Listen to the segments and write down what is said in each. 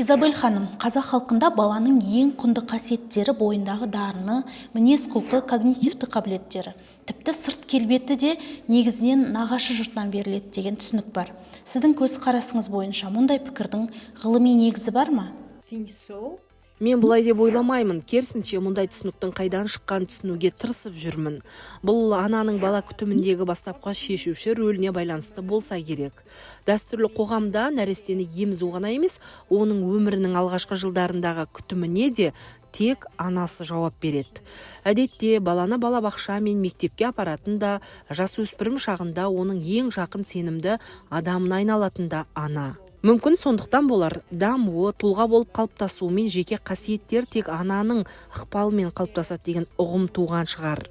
Изабель ханым, қазақ халқында баланың ең құнды қасиеттері бойындағы дарыны, мінез құлқы, когнитивті қабілеттері, тіпті сырт келбеті де негізінен нағашы жұртынан беріледі деген түсінік бар. Сіздің көзқарасыңыз бойынша мұндай пікірдің ғылыми негізі бар ма? Think so. Мен бұлай деп ойламаймын. Керісінше, мұндай түсініктің қайдан шыққанын түсінуге тырысып жүрмін. Бұл ананың бала күтіміндегі бастапқы шешуші рөліне байланысты болса керек. Дәстүрлі қоғамда нәрестені емізу ғана емес, оның өмірінің алғашқы жылдарындағы күтіміне де тек анасы жауап береді. Әдетте баланы балабақша мен мектепке апаратын да, жасөспірім шағында оның ең жақын, сенімді адамына айналатын да ана. Мүмкін, сондықтан болар, дамуы, тұлға болып қалыптасуы мен жеке қасиеттер тек ананың ықпалымен қалыптасады деген ұғым туған шығар.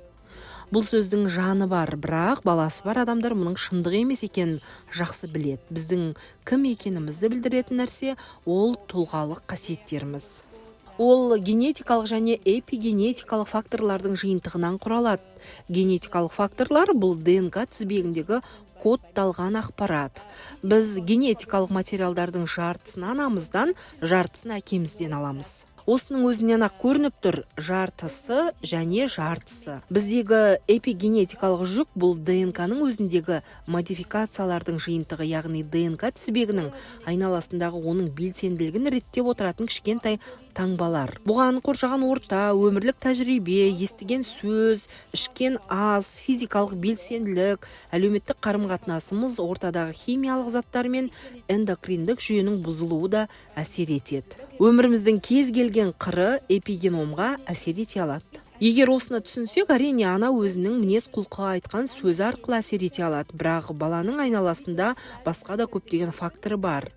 Бұл сөздің жаны бар, бірақ баласы бар адамдар мұның шындық емес екенін жақсы біледі. Біздің кім екенімізді білдіретін нәрсе – ол тұлғалық қасиеттеріміз. Ол генетикалық және эпигенетикалық факторлардың жиынтығынан құралады. Генетикалық факторлар – бұл ДНК тізбегіндегі кодталған ақпарат. Біз генетикалық материалдардың жартысын анамыздан, жартысын әкемізден аламыз. Осының өзінен ақ көрініп тұр: жартысы және жартысы. Біздегі эпигенетикалық жүк – бұл ДНК-ның өзіндегі модификациялардың жиынтығы, яғни ДНК тізбегінің айналасындағы оның белсенділігін реттеп отыратын кішкентай таңбалар. Бұған қоршаған орта, өмірлік тәжірибе, естіген сөз, ішкен ас, физикалық белсенділік, әлеуметтік қарым қатынасымыз, ортадағы химиялық заттар мен эндокриндік жүйенің бұзылуы да әсер етеді. Өміріміздің кез келген қыры эпигеномға әсер ете алады. Егер осыны түсінсек, әрине, ана өзінің мінез құлқы, айтқан сөзі арқылы әсер ете алады, бірақ баланың айналасында басқа да көптеген факторы бар.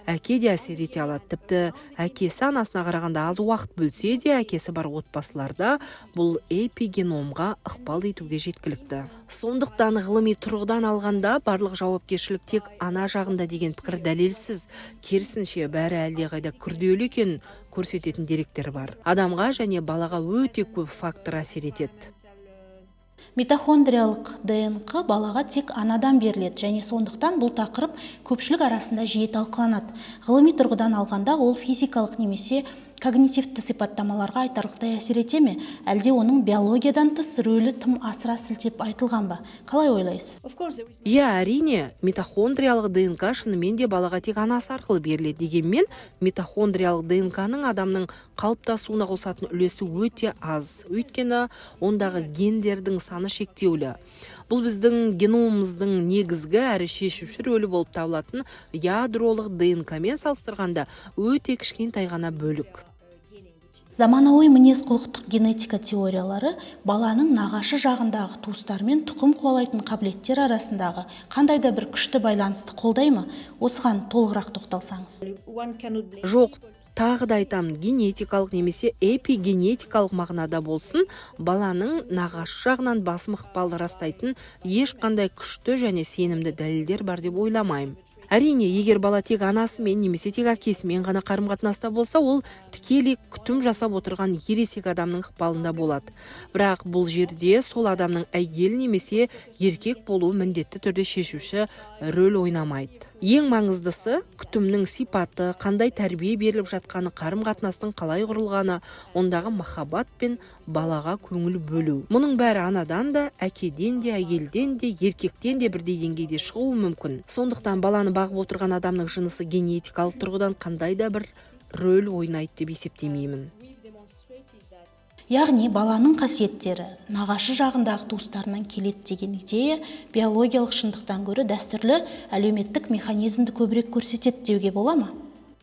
Әке де әсер ете алады. Тіпті әкесі анасына қарағанда аз уақыт бөлсе де, әкесі бар отбасыларда бұл эпигеномға ықпал етуге жеткілікті. Сондықтан ғылыми тұрғыдан алғанда, барлық жауапкершілік тек ана жағында деген пікір дәлелсіз. Керісінше, бәрі әлдеқайда күрделі екенін көрсететін деректер бар. Адамға және балаға өте көп фактор әсер етеді. Митохондриялық ДНК балаға тек анадан беріледі және сондықтан бұл тақырып көпшілік арасында жиі талқыланады. Ғылыми тұрғыдан алғанда, ол физикалық немесе когнитивті сипаттамаларға айтарлықтай әсер ете ме, әлде оның биологиядан тыс рөлі тым асыра сілтеп айтылған ба? Қалай ойлайсыз? Иә, әрине, митохондриялық ДНК шынымен де балаға тек анасы арқылы беріледі. Дегенмен митохондриялық ДНК-ның адамның қалыптасуына қосатын үлесі өте аз, өйткені ондағы гендердің саны шектеулі. Бұл біздің геномымыздың негізгі әрі шешуші рөлі болып табылатын ядролық ДНК-мен салыстырғанда өте кішкентай ғана бөлік. Заманауи мінез құлықтық генетика теориялары баланың нағашы жағындағы туыстарымен тұқым қуалайтын қабілеттер арасындағы қандай да бір күшті байланысты қолдай ма? Осыған толығырақ тоқталсаңыз. Жоқ, тағы да айтамын, генетикалық немесе эпигенетикалық мағынада болсын, баланың нағашы жағынан басым ықпалды растайтын ешқандай күшті және сенімді дәлелдер бар деп ойламаймын. Әрине, егер бала тек анасымен немесе тек әкесімен ғана қарым қатынаста болса, ол тікелей күтім жасап отырған ересек адамның ықпалында болады. Бірақ бұл жерде сол адамның әйел немесе еркек болуы міндетті түрде шешуші рөл ойнамайды. Ең маңыздысы – күтімнің сипаты, қандай тәрбие беріліп жатқаны, қарым қатынастың қалай құрылғаны, ондағы махаббат пен балаға көңіл бөлу. Мұның бәрі анадан да, әкеден де, әйелден де, еркектен де бірдей деңгейде шығуы мүмкін. Сондықтан баланы бағып отырған адамның жынысы генетикалық тұрғыдан қандай да бір рөл ойнайды деп есептемеймін. Яғни баланың қасиеттері нағашы жағындағы туыстарынан келеді деген идея биологиялық шындықтан гөрі дәстүрлі әлеуметтік механизмді көбірек көрсетеді деуге бола ма?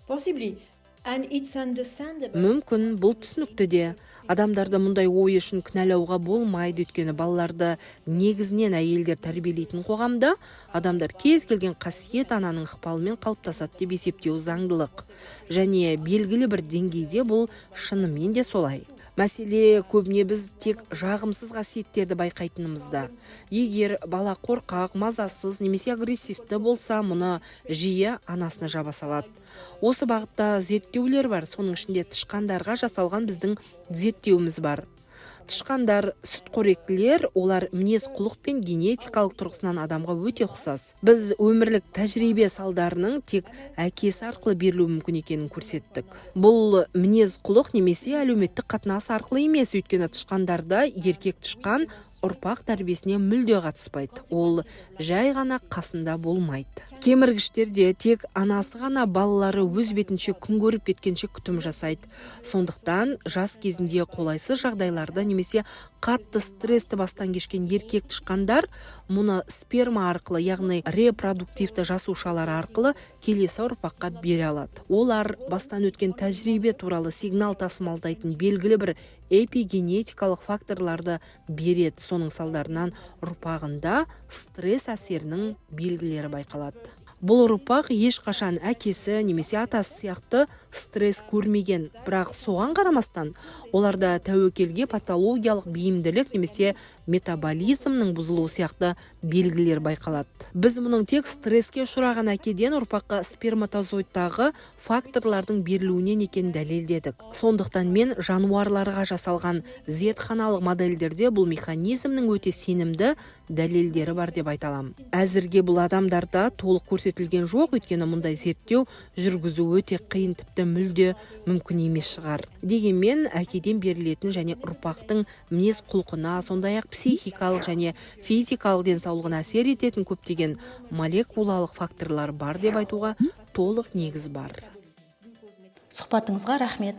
Possibly. And it's understandable. Мүмкін, бұл түсінікті де. Адамдарды мұндай ой үшін кінәлауға болмайды, өйткені балаларды негізінен әйелдер тәрбиелейтін қоғамда адамдар кез келген қасиет ананың ықпалымен қалыптасады деп есептеу заңдылық. Және белгілі бір деңгейде бұл шынымен де солай. Мәселе көбіне біз тек жағымсыз қасиеттерді байқайтынымызда. Егер бала қорқақ, мазасыз немесе агрессивті болса, мұны жиі анасына жаба салады. Осы бағытта зерттеулер бар, соның ішінде тышқандарға жасалған біздің зерттеуіміз бар. Тышқандар, сүтқоректілер, олар мінез құлық пен генетикалық тұрғысынан адамға өте ұқсас. Біз өмірлік тәжірибе салдарының тек әкесі арқылы берілуі мүмкін екенін көрсеттік. Бұл мінез құлық немесе әлеуметтік қатынас арқылы емес, өйткені тышқандарда еркек тышқан ұрпақ тәрбиесіне мүлде қатыспайды, ол жай ғана қасында болмайды. Кеміргіштерде тек анасы ғана балалары өз бетінше күн көріп кеткенше күтім жасайды. Сондықтан жас кезінде қолайсыз жағдайларда немесе қатты стрессті бастан кешкен еркек тышқандар мұны сперма арқылы, яғни репродуктивті жасушалар арқылы келесі ұрпаққа бере алады. Олар бастан өткен тәжірибе туралы сигнал тасымалдайтын белгілі бір эпигенетикалық факторларды береді. Соның салдарынан ұрпағында стресс әсерінің белгілері байқалады. Бұл ұрпақ ешқашан әкесі немесе атасы сияқты стресс көрмеген, бірақ соған қарамастан оларда тәуекелге патологиялық бейімділік немесе метаболизмнің бұзылуы сияқты белгілер байқалады. Біз мұның тек стресске ұшыраған әкеден ұрпаққа сперматозоидтағы факторлардың берілуінен екенін дәлелдедік. Сондықтан мен жануарларға жасалған зертханалық модельдерде бұл механизмнің өте сенімді дәлелдері бар деп айта аламын. Әзірге бұл адамдарда толық көрсетілген жоқ, өйткені мұндай зерттеу жүргізу өте қиын, тіпті мүлде мүмкін емес шығар. Дегенмен әкеден берілетін және ұрпақтың мінез құлқына, сондай ақ психикалық және физикалық денсаулығына әсер ететін көптеген молекулалық факторлар бар деп айтуға толық негіз бар. Сұхбатыңызға рахмет.